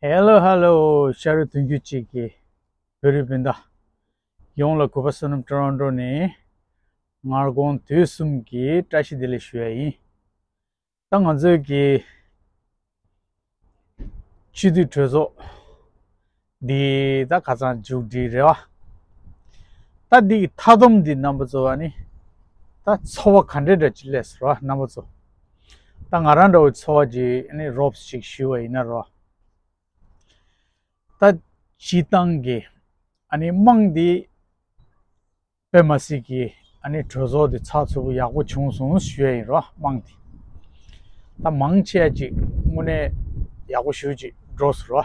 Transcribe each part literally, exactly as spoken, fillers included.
ཧེ་ལོ་ཧེ་ལོ། ཤ་རུས་དུང་ཕྱུར་གཅིག་གི་བོད་རིགས་སྤུན་ཟླ་ཡོངས་ལ་གུས་པ་བསོད་ནམས་ཊོ་རོན་ཊོ་ནས་སྔ་དགོང་དུས་གསུམ་གྱི་བཀྲ་ཤིས་བདེ་ལེགས་ཞུ་ཡ་ཡིན། ད་ང་ཚོའི་གི་སྤྱི་འཐུས་གྲོས་ཚོགས་འདི་ད་ཁ་སང་མཇུག་སྒྲིལ་རེད་བ། ད་འདི་གི་མཐའ་སྡོམ་འདི་རྣམ་པ་ཚོ་ཨ་ནི་ད་ཚོར་བ་ག་འདྲ་འདྲ་ཅིག་སླེབས་སོང་ར། རྣམ་པ་ཚོ་ད་ང་རང་འདྲ་བོའི་ཚོར་བ་ཅིག་ཨ་ནི་རོབ་ཅིག་ཞུ་བ་ཡིན་ན་རོ། ད་སྤྱིར་བཏང་གི་ཨ་ནི་དམངས་འདི་དཔེ་མ་སྲིད་ཀྱི་ཨ་ནི་གྲོས་ཚོགས་འདི་ཚགས་ཚུད་པོ་ཡག་པོ་བྱུང་སོང་ཞུ་ཡ་ཡིན་རོ། དམངས་འདི་ད་མང་ཆེ་ཅིག་དངོས་གནས་ཡག་པོ་ཞེ་ཅིག་འགྲོ་སོང་རོ།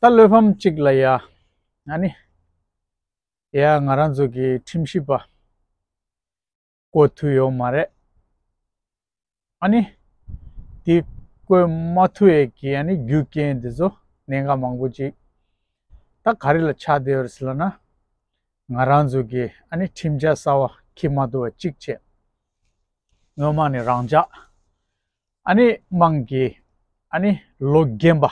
ད་བློ་ཕམ་གཅིག་ལ་ཡ་ཨ་ནི་ཡ་ང་རང་ཚོ་གི་ཁྲིམས་ཞིབ་པ་བསྐོ་ཐུབ་ཡོད་མ་རེད། ཨ་ནི་དེ་བསྐོ་མ་ཐུབ་ཡས་ཀྱི་ཨ་ནི་རྒྱུ་རྐྱེན་དེ་ཚོ་གནད་འགག་མང་པོ་ཅིག་ད་ག་རེ་ལ་ཆགས་བསྡད་ཡོད་རེད་ཟེར་ལབ་ན། ང་རང་ཚོ་གི་ཨ་ནི་ཁྲིམས་འཆར་གསར་བ་འཁྱེར་མ་ཐུབ་པ་གཅིག་བྱས། སྔོན་མ་ནས་རང་འཇགས་ཨ་ནི་དམངས་ཀྱི་ཨ་ནི་ལོ་རྒན་པ།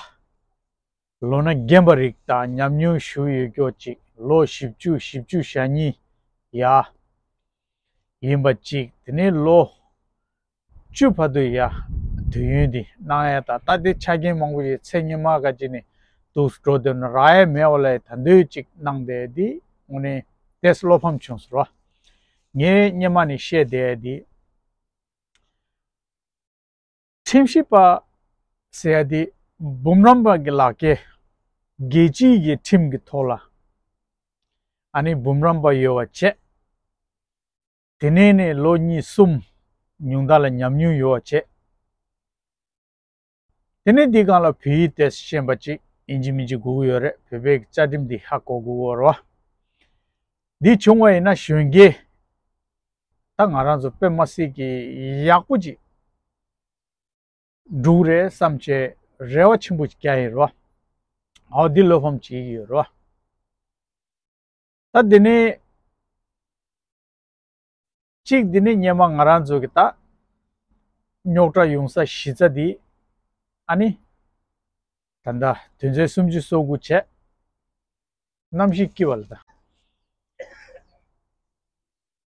ལོ་ན་རྒན་པ་རིགས་དང་ཉམས་མྱོང་ཞུ་ཡོད་ཀྱོག་ཅིག་ལོ་བཞི་བཅུ་བཞི་བཅུ་ཞེ་གཉིས་ཡ་ཡིན་པ་ཅིག་དེ་ནས་ལོ་བཅུ་བར་དུ་ཡ་དུས་ཡུན་འདི་གནང་ཡ་ད་ལྟ་དེ་ཆ་རྐྱེན་མང་པོ་ཞིག་ཚེ་སྔོན་མ་ག་ཅིག་ནས་འདུག་འགྲོ་འདོད་ན་རག་ཡ་མེད་པ་ལ་ད་འདོད་ཅིག་གནང་བསྡད་འདི་དངོས་གནས་དེས་བློ་ཕམ་བྱུང་སོང་རོ། ངས་སྔོན་མ་ནས་བཤད་བསྡད་འདི། ཁྲིམས་ཞིབ་པ་ཟེར་ཡ་དེ་འབུམ་རམས་པ་གི་ལག་ཁྱེར་རྒྱལ་སྤྱིའི་གི་ཁྲིམས་ཀྱི་ཐོག་ལ་ཨ་ནི་འབུམ་རམས་པ་ཡོད་པ་བྱས། དེ་ནས་ནས་ལོ་གཉིས་གསུམ་ཉུང་མཐའ་ལ་ཉམས་མྱོང་ཡོད་པ་བྱས། དེ་ནས་འདི་སྒང་ལ་བོད་ཡིག་ཏོག་ཙམ་ཤེས་པ་ཅིག་ཡིན་གཅིག་མིན་གཅིག་དགོས་ཀྱི་ཡོད་རེད། བོད་པའི་བཅའ་ཁྲིམས་འདི་ཧ་གོ་དགོས་ཀྱི་ཡོད་རེད་བ། འདི་བྱུང་བ་ཡིན་ན་གཞོན་སྐྱེས་ད་ང་རང་ཚོ་དཔེ་མ་སྲིད་ཀྱི་ཡག་པོ་ཅིག་འགྲུབ་རེད་བསམ་བྱས་རེ་བ་ཆེན་པོ་ཅིག་བརྒྱབ་ཡིན་རོ། ཨའོ་འདི་བློ་ཕམ་བྱེད་ཀྱི་ཡོད་རོ། ད་འདི་ནས་གཅིག་འདི་ནས་སྔོན་མ་ང་རང་ཚོ་གི་ད་རྙོག་དྲ་ཡོང་ས་གཞི་རྩ་འདི་ཨ་ནི་ད་ལྟ་དོན་ཚན་སུམ་ཅུ་སོ་དགུ་བྱས། གནམ་གཤིས་སྐྱིད་པ་ལ་ད།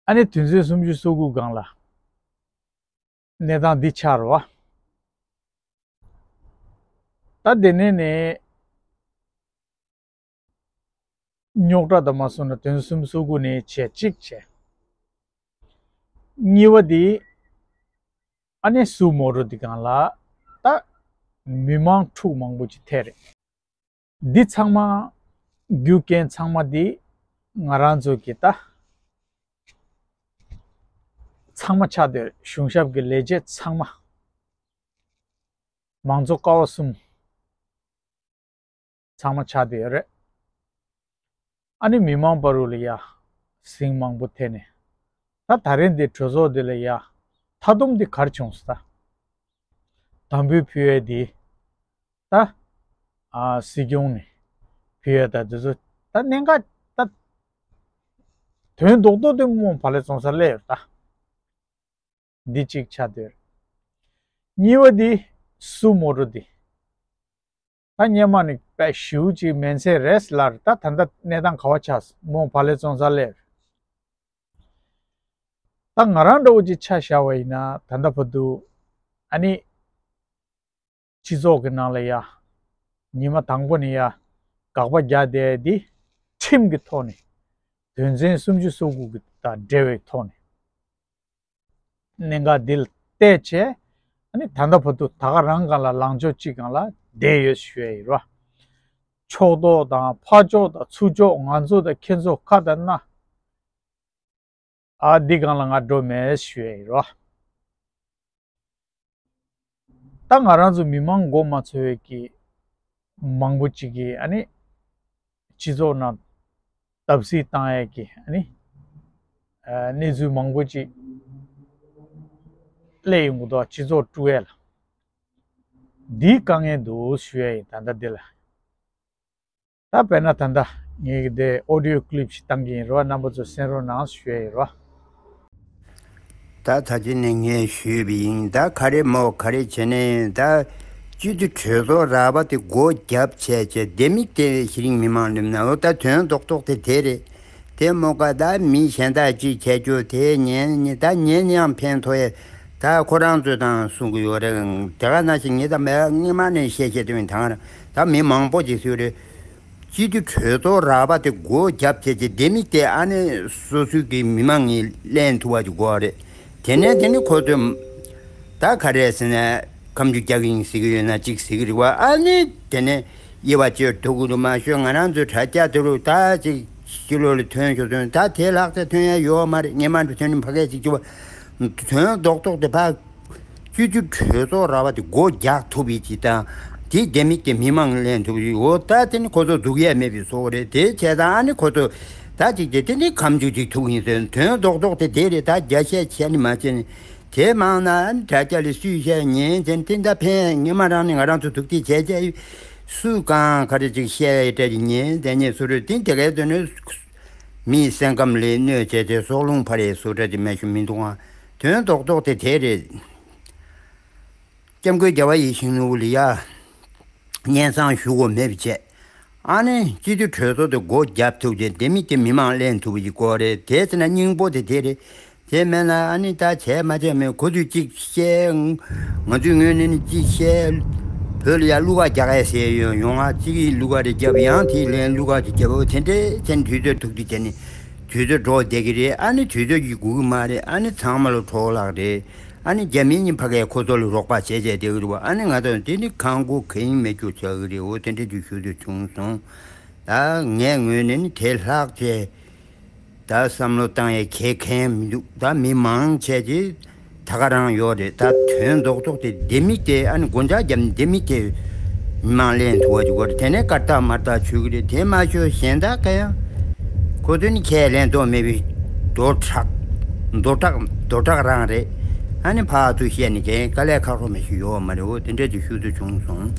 ཨ་ནི་དོན་ཚན་སུམ་ཅུ་སོ་དགུ་སྒང་ལ་གནས་སྟངས་འདི་ཆགས་རེད་བ། ད་དེ་ནས་ནས་རྙོག་དྲ་དང་མ་སོང་ན་དོན་ཚན་སུམ་ཅུ་སོ་དགུ་ནས་བྱས་གཅིག་བྱས། གཉིས་པ་འདི་ཨ་ནི་སུ་མོ་རུ་འདི་སྒང་ལ་ད་མི་མང་འཁྲུག་མང་པོ་ཅིག་ཐེབས་རེད། འདི་ཚང་མ་རྒྱུ་རྐྱེན་ཚང་མ་འདི་ང་རང་ཚོ་གི་ད་ཚང་མ་ཆགས་བསྡད་གཞུང་ཞབས་ཀྱི་ལས་བྱེད་ཚང་མ་མང་གཙོ་ཀ་བ་གསུམ་ཚང་མ་ཆགས་བསྡད་ཡོད་རེད། ཨ་ནི་མི་མང་བར་དུ་ལ་ཡ་ཟིང་མང་པོ་ཐེབས་ནས་ད་ད་རེས་འདི་གྲོས་ཚོགས་འདི་ལ་ཡ་མཐའ་སྡོམ་འདི་གར་བྱུང་སོང་ད། དམ་འབུལ་ཕུལ་ཡས་འདི། ད། ཨ་སྲིད་སྐྱོང་ནས་ཕུལ་ཡས་ད་དེ་ཚོ་ད་གནད་འགག་ད། དོན་རྡོག་རྡོག་དེ་སྨོན་བ་ལེ་བཙོང་ས་སླེབས་ཡོད་ད། འདི་གཅིག་ཆགས་བསྡད་ཡོད་རེད། གཉིས་པ་འདི་སུ་མོ་རུ་འདི། ད་སྔོན་མ་ནས་དཔེ་ཞེ་པོ་ཅིག་མེད་ཚད་རེད་ལབ་རེད། ད་ད་ལྟ་གནས་སྟངས་ག་བ་ཆགས་སོང་སྨོན་བ་ལེ་བཙོང་ས་སླེབས་རེད། ད་ང་རང་འདྲ་བོ་ཅིག་ཆ་བཞག་པ་ཡིན་ན་ད་ལྟ་བར་དུ་ཨ་ནི། སྤྱི་ཚོགས་ཀྱི་ནང་ལ་ཡ། ཉི་མ་དང་པོ་ནས་ཡ། དགག་པ་རྒྱག་བསྡད་དེ། ཁྲིམས་ཀྱི་ཐོག་ནས། དོན་ཚན་སུམ་ཅུ་སོ་དགུ་གི་དང་འབྲེལ་བའི་ཐོག་ནས། གནད་འགག་འདི་ལ་བལྟས་བྱས། ཨ་ནི་ད་ལྟ་བར་དུ་ད་ག་རང་སྒང་ལ་ལངས་ཕྱོགས་གཅིག་སྒང་ལ་བསྡད་ཡོད་ཞུ་ཡ་ཡིན་རོ། ཕྱོགས་གཏོགས་དང་ཕར་ཕྱོགས་དང་ཚུར་ཕྱོགས་ང་ཚོ་དང་ཁྱེད་ཚོ་ཁ་དང་སྣ། ཨ་འདི་སྒང་ལ་ང་འགྲོ་མེད་ཞུ་ཡ་ཡིན་རོ། ད་ང་རང་ཚོ་མི་མང་མགོ་མ་ཚོས་ཀྱི་མང་པོ་ཅིག་གིས་ཨ་ནི་སྤྱི་ཚོགས་ནང་བརྡབ་གསིག་བཏང་ཡ་གི་ཨ་ནི་ཨ་གནས་ཚུལ་མང་པོ་ཅིག་སླེབས་ཡོང་གི་འདུག་སྤྱི་ཚོགས་དཀྲུག་ཡ་ལ་འདིའི་དཀའ་ངལ་འདུག་ཞུ་ཡ་ཡིན་ད་ལྟ་འདི་ལ། ད་དཔེར་ན་ད་ལྟ་ངས་ཀྱི་དེ་ཨོ་ཌི་ཡོ་ཀི་ལིབ་ཞིག་བཏང་གི་ཡིན་རོ། རྣམ་པ་ཚོ་གསན་རོགས་གནང་ཞུ་ཡ་ཡིན་རོ། ད་ད་ཅི་ནས་ངས་ཞུས་པ་ཡིན། ད་ག་རེ་མོ་ག་རེ་བྱས་ནས་ད་ སྤྱི་འཐུས་གྲོས་ཚོགས་རག་པ་དེ་སྒོ་བརྒྱབ་བྱས་བྱས་ལྡེ་མིག་དེ་གཞི་རིམ་མི་མང་ལ་ན་འོ་ད་དོན་རྡོག་རྡོག་དེ་དེ་རེད། དེ་མོ་ག་ད་མི་གཞན་དག་ཅིག་བྱས་རྒྱུ་དེ་ཉན་ནི་ད་ཉན་ཡང་ཕན་ཐོགས་ཡས། ད་ཁོ་རང་ཚོས་དང་གསུང་གི་ཡོད་རེད། དེ་ག་ནང་བཞིན་ངས་ད་མ་སྔོན་མ་ནས་བཤད་བཤད་དུས་ད་ང་རང་ད་མི་མང་པོ་ཅིག་སུས་རེད། སྤྱི་འཐུས་གྲོས་ཚོགས་རག་པ་དེ་སྒོ་བརྒྱབ་བྱས་ཀྱི་ལྡེ་མིག་དེ་ཨ་ནི་སོ་སོའི་གི་མི་མང་གིས་ལེན་ཐུབ་པ་ཅིག་དགོས་རེད། དེ་ནས་དེ་ནི་ཁོ་ཚོས་ད་ག་རེ་ཟེར་ན་ཁ་མཆུ་རྒྱག་གི་ཡིན་ཟེར་གི་ཡོད་ན་ཅིག་ཟེར་གི་རེད་བ། ཨ་ནི་དེ་ནས་དབྱེ་བ་ཕྱེ་ཐུབ་གི་འདུག་མ་ཤོད་ང་རང་ཚོའི་དྲ་རྒྱ་དེ་རུ་ད་ཅིག་ཕྱི་ལོགས་ལ་ཐོན་ཤོག་ཐོན། ད་དེ་ལྷག་ཆ་ཐོན་ཡ་ཡོད་མ་རེད། སྔོན་མ་འགྲོ་ཐོན་ནི་ཕ་གས་ཅིག་བྱུང་བ། དོན་རྡོག་རྡོག་དེ་ཕ་སྤྱི་འཐུས་གྲོས་ཚོགས་ར་བ་དེ་སྒོ་རྒྱག་ཐུབ་པའི་ཅིག་དང་། དེའི་ལྡེ་མིག་དེ་མི་མང་ལེན་ཐུབ་ཀྱི་འོ་ད་དེ་ནི་ཁོ་ཚོ་འཛུགས་ཡས་མེད་པའི་བཟོ་རེད། དེ་བྱས་ཙང་ཨ་ནི་ཁོ་ཚོ་ད་ཅིག་དེ་དེ་ནི་ཁ་མཆུ་ཅིག་ཐུག་ཡིན་ཟེར། དོན་རྡོག་རྡོག་དེ་དེ་རེད། ད་རྒྱ་བཤད་བྱས་ནི་མ་བྱས་ནི་དེ་མང་ན་ཨ་ནི་དྲ་རྒྱ་ལ་སུས་བཤད་ཉན་ཟེར་དེ་འདྲ་ཕན་ངེས་མ་རང་ནི་ང་རང་ཚོ་ཐུག་དེ་བྱས་བྱས་སུས་གང་ག་རེ་ཅིག་བཤད་ཡ་འདྲ་ཅིག་ཉན་ཟེར་ཉན་སུ་རེད། དེ་དེ་གའི་དོན་ནི་མིའི་སེམས་ཁམས་ལ་གནོད་བྱས་ཏེ་སྲོག་རླུང་འཕར་ཡས་བཟོ་འདྲ་ཅིག་མེད་ཞུ་མི་འདུག་ཨ། དོན་རྡོག་རྡོག་དེ་དེ་རེད། སྐྱབས་མགོན་རྒྱལ་བ་ཡིད་བཞིན་ནོར་བུ་ལ་ཡ་སྙན་སེང་ཞུ་དགོས་མེད་པ་བྱས། ཨ་ནི་སྤྱི་འཐུས་གྲོས་ཚོགས་དེ་སྒོ་བརྒྱབ་ཐུབ་ཅེས་ལྡེ་མིག་དེ་མི་མང་ལེན་ཐུབ་པ་ཞིག་དགོས་རེད། དེ་ཚེ་ན་སྙིང་པོ་དེ་དེ་རེད། དེ་མེད་ན་ཨ་ནི་ད་བྱས་མ་བྱས་མེད་ཁོ་ཚོས་གཅིག་བཤད། ང་ཚོའི་ངོས་ནས་ནི་གཅིག་བཤད། བོད་ལ་ཡ་གླུ་གར་རྒྱག་ཡ་ཟེར་ཡོད་ཡོང་ང་གཅིག་གིས་གླུ་གར་རེ་རྒྱབ་ཡང་དེའི་ལན་གླུ་གར་ཅིག་རྒྱབ་འོ་དེ་འདྲས་བྱས་ནས་དུས་ཚོད་ཐུག་དུས་བྱས་ནས་དུས་ཚོད་འགྲོ་བསྡད་ཀྱི་རེད། ཨ་ནི་དུས་ཚོད་ཀྱིས་སྒུག་གི་མ་རེད། ཨ་ནི་ཚང་མ་ལ་འཕྲོ་བརླག་རེད། ཨ་ནི་རྒྱ་མི་གཉིས་ཕ་གའི་ཁོ་ཚོ་ལ་རོགས་པ་བྱས་བྱས་བསྡད་ཀྱི་རེད་བ། ཨ་ནི་ང་ཚོ་འདི་ནི་ཁང་སྒོ་གད་ཡིན་མེད་རྒྱུ་ཆགས་ཀྱི་རེད། འོ་དེ་འདྲ་ཅིག་ཞུ་འདོད་བྱུང་སོང་། ད་ངའི་ངོས་ནས་ནི་དེ་ལྷག་བྱས་ད་བསམ་བློ་བཏང་ཡས་གལ་ཁེལ་མི་འདུག་ད་མི་མང་ཆེ་ཅིག་ད་ག་རང་ཡོད་རེད། ད་དོན་རྡོག་རྡོག་དེ་ལྡེ་མིག་དེ་ཨ་ནི་སྒོ་ལྕགས་བརྒྱབ་ནས་ལྡེ་མིག་དེ་མི་མང་ལེན་ཐུབ་པ་ཅིག་དགོས་རེད། དེ་ནས་སྐར་རྟགས་མར་རྟགས་ཆོད་ཀྱི་རེད། དེ་མ་ཆོད་གཞན་དག་ག་ཡང་ཁོ་ཚོ་ནི་ཁས་ལེན་ཐུབ་མེད་པའི་རྡོ་ཁྲག་རྡོ་ཁྲག་རྡོ་ཁྲག་རང་རེད། ཨ་ནི་ཕར་ཚུར་བཤད་ནས་གན་དཀའ་ལས་ཁག་པོ་མི་ཞིག་ཡོད་མ་རེད། འོ་དེ་འདྲ་ཅིག་ཞུ་འདོད་བྱུང་སོང་།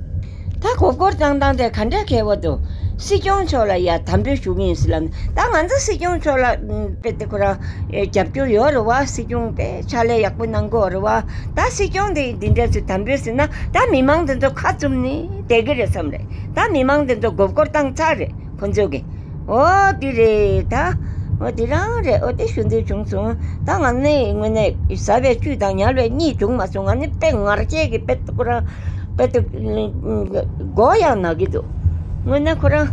ད་མགོ་སྐོར་བཏང་སྟངས་དེ་ག་འདྲ་ཁེལ་བ་འདུག་སྲིད་སྐྱོང་མཆོག་ལ་ཡ་དམ་འབུལ་ཞུ་གི་ཡིན་ཟེར་ལབ་ནས། ད་ང་ཚོ་སྲིད་སྐྱོང་མཆོག་ལ་ཨམ་དཔེ་དེ་ཁོ་རང་ཨེ་རྒྱབ་སྐྱོར་ཡོད་རེད་བ། སྲིད་སྐྱོང་དཔེ་ཕྱག་ལས་ཡག་པོ་གནང་གི་ཡོད་རེད་བ། ད་སྲིད་སྐྱོང་དེ་འདི་འདྲ་ཚོས་དམ་འབུལ་ཟེར་ན་ད་མི་མང་དེ་ཚོ་ཁ་བཙུམ་ནས་བསྡད་ཀྱི་རེད་བསམ་རེད། ད་མི་མང་དེ་ཚོ་མགོ་སྐོར་བཏང་ཚར་རེད་ཁོ་ཚོས་གི། འོ་འདི་རེད་ད། འོ་འདི་རང་རེད། འོ་དེ་ཞུ་འདོད་བྱུང་སོང་། ད་ང་ནི་དངོས་གནས་ཟ་བའི་བཅུད་དང་ཉལ་བའི་གཉིད་བྱུང་མ་སོང་། ང་ནི་དཔེ་ངར་སྐྱེས་ཀྱི་དཔེ་ཁོ་རང་དཔེ་དེ་མགོ་ཡང་ན་གི་འདུག་དངོས་གནས་ཁོ་རང་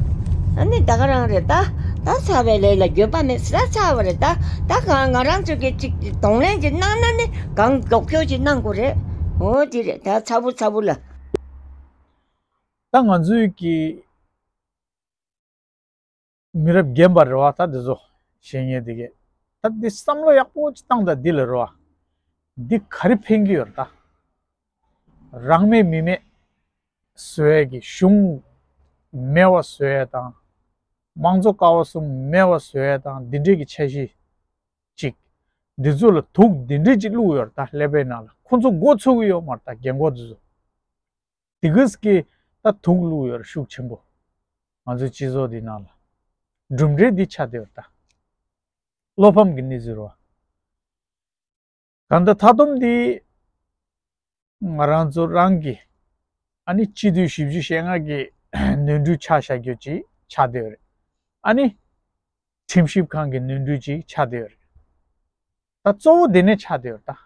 ཨ་ནི་ད་ག་རང་རེད་ད། ད་ཚ་བའི་ལས་ལ་འགྱོད་པ་མེད་ཟེར་ཚ་བ་རེད་ད། ད་གང་ང་རང་ཚོ་གི་ཅིག་གདོང་ལེན་ཅིག་གནང་ན་ནི་གང་ལྡོག་ཕྱོགས་ཅིག་གནང་དགོས་རེད། འོ་དེ་རེད་ད། ཚ་བོ་ཚ་བོ་ལ། ད་ང་ཚོའི་གི་མི་རབས་རྒན་པ་རེད་བ། ད་འདི་ཚོ་བཤད་མཁན་དེ་གས་ད་འདི་བསམ་བློ་ཡག་པོ་ཅིག་བཏང་དང་འདི་ལ་རེད་བ། འདི་ག་རེ་ཕན་གྱི་ཡོད་རེད་ད། རང་མེད་མི་མེད་བཟོ་ཡས་ཀྱི་གཞུང་མེད་པ་བཟོ་ཡས་དང་། མང་གཙོ་ཀ་བ་གསུམ་མེད་པ་བཟོ་ཡས་དང་འདི་འདྲས་ཀྱི་འཆར་གཞི་ཅིག་འདི་ཚོ་ལ་དུག་འདི་འདྲས་ཅིག་བླུགས་ཡོད་རེད་ད། ཀླད་པའི་ནང་ལ་ཁོ་ཚོ་མགོ་ཚོས་ཀྱི་ཡོད་མ་རེད་ད། རྒན་གོག་འདི་ཚོ། དེ་གིས་ཀྱི་ད་དུག་བླུགས་ཡོད་རེད་ཤུགས་ཆེན་པོ། ང་ཚོའི་སྤྱི་ཚོགས་འདི་ནང་ལ་གྲུབ་འབྲས་འདི་ཆགས་བསྡད་ཡོད་རེད་ད། བློ་ཕམ་གྱི་གནས་ཚུལ་རེད་བ། གང་ལྟར་མཐའ་སྡོམ་འདི་ང་རང་ཚོ་རང་གི་ཨ་ནི་སྤྱི་འཐུས་བཞི་བཅུ་ཞེ་ལྔ་གི་ནོར་འཁྲུལ་ཆགས་བཞག་རྒྱུ་ཅིག་ཆགས་བསྡད་ཡོད་རེད། ཨ་ནི་ཁྲིམས་ཞིབ་ཁང་གི་ནོར་འཁྲུལ་ཅིག་ཆགས་བསྡད་ཡོད་རེད། ད་གཙོ་བོ་འདི་ནས་ཆགས་བསྡད་ཡོད་རེད་ད།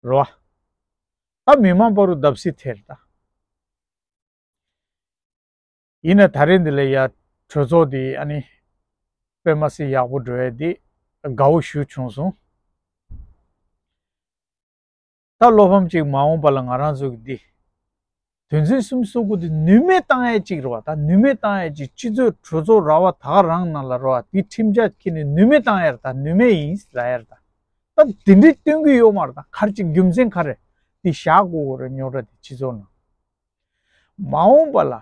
རེད་བ། ད་མི་མང་བར་དུ་བརྡབ་གསིག་ཐེབས་རེད་ད། ཡིན་ན་ད་རེས་འདི་ལ་ཡ་གྲོས་ཚོགས་འདི་ཨ་ནི་དཔེ་མ་སྲིད་ཡག་པོ་འགྲོ་ཡ་འདི་དགའ་བོ་ཞེ་པོ་བྱུང་སོང་། ད་བློ་ཕམ་ཅིག་མ་འོངས་པ་ལ་ང་རང་ཚོ་གི་འདི་དོན་ཚན་སུམ་ཅུ་སོ་དགུ་འདི་ནུས་མེད་བཏང་ཡ་ཅིག་རེད་བ། ད་ནུས་མེད་བཏང་ཡ་ཅིག་སྤྱི་ཚོགས་གྲོས་ཚོགས་ར་བ་ད་ག་རང་ནང་ལ་རེད་བ། འདི་ཁྲིམས་འཆར་འཁྱེར་ནས་ནུས་མེད་བཏང་ཡ་རེད་ད། ནུས་མེད་ཡིན་ཟེར་ལབ་ཡ་རེད་ད། ད་འདི་འདྲའི་སྟོན་གྱི་ཡོད་མ་རེད་ད། ག་རེ་ཅིག་རྒྱུ་མཚན་ག་རེ་འདི་བཞག་དགོས་རེད་རྙོག་དྲ་འདི་སྤྱི་ཚོགས་ནང་། མ་འོངས་པ་ལ་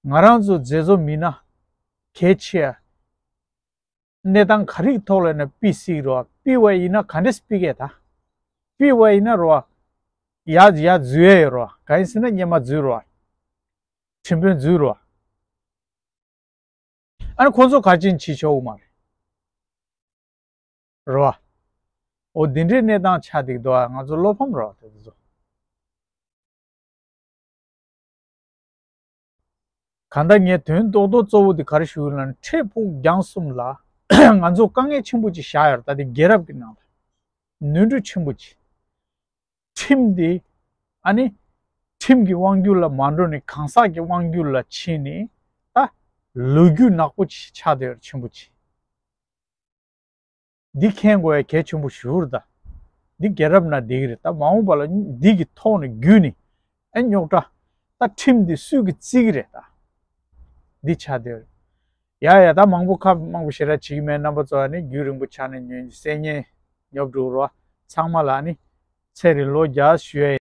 ང་རང་ཚོ་མཛད་གཙོ་མི་སྣ་གལ་ཆེ་ཡ་གནས་སྟངས་ག་རེའི་ཐོག་ལ་ཡིན་ན་ཕུད་སྲིད་རོ། ཕུད་པ་ཡིན་ན་ག་འདྲས་ཕུད་གས་ད། ཕུད་པ་ཡིན་ན་རོ། ཡ་ཡ་འཛུལ་ཡས་ཡོད་རོ། ག་ཡིན་ཟེར་ན་སྔོན་མ་འཛུལ་རོ། ཁྲིམས་དཔོན་འཛུལ་རོ། ཨ་ནི་ཁོ་ཚོ་ག་ཅིན་བྱེད་ཆོག་གི་མ་རེད། རོ། འོ་འདི་འདྲའི་གནས་སྟངས་ཆགས་འདུག་དོ། ང་ཚོ་བློ་ཕམ་རོ་དེ་ཚོ། གང་ལྟར་ངས་དོན་རྡོག་རྡོག་གཙོ་བོ་དེ་ག་རེ་ཞུ་ཡོད་ལབ་ན། འཕྲལ་ཕུགས་རྒྱང་གསུམ་ལ་ང་ཚོ་དཀའ་ངལ་ཆེན་པོ་ཅིག་བཞག་ཡོད་རེད། ད་དེ་རྒྱལ་རབས་ཀྱི་ནང་ལ་ནོར་འཁྲུལ་ཆེན་པོ་ཅིག་ཁྲིམས་འདི་ཨ་ནི་ཁྲིམས་ཀྱི་དབང་སྒྱུར་ལ་མ་འགྲོ་ནས་གང་ཟག་གི་དབང་སྒྱུར་ལ་ཕྱིན་ནས་ད་ལོ་རྒྱུས་ནག་པོ་ཅིག་ཆགས་བསྡད་ཡོད་རེད། ཆེན་པོ་ཅིག་འདི་མཁྱེན་དགོས་ཡ་གལ་ཆེན་པོ་ཞེ་པོ་རེད་ད། འདི་རྒྱལ་རབས་ན་འགྲིག་གི་རེད། ད་མ་འོངས་པ་ལ་འདི་གི་ཐོག་ནས་བརྒྱུད་ནས་ཨེ་རྙོག་དྲ། ད་ཁྲིམས་འདི་སུས་ཀྱིས་བརྩི་གི་རེད་ད། འདི་ཆགས་བསྡད་ཡོད་རེད། ཡ་ཡ། ད་མང་པོ་ཁ་མང་པོ་ཞེ་དྲག་བྱེད་ཀྱི་མེད། རྣམ་པ་ཚོ་ཨ་ནི་རྒྱུན་རིང་པོ་ཆགས་ནས་ཉོན་གསན་ཉན་ཉོབ་འགྲོ་རོགས། ཚང་མ་ལ་ཨ་ནི་ཚེ་རིང་ལོ་བརྒྱ་ཞུ་ཡ་ཡིན།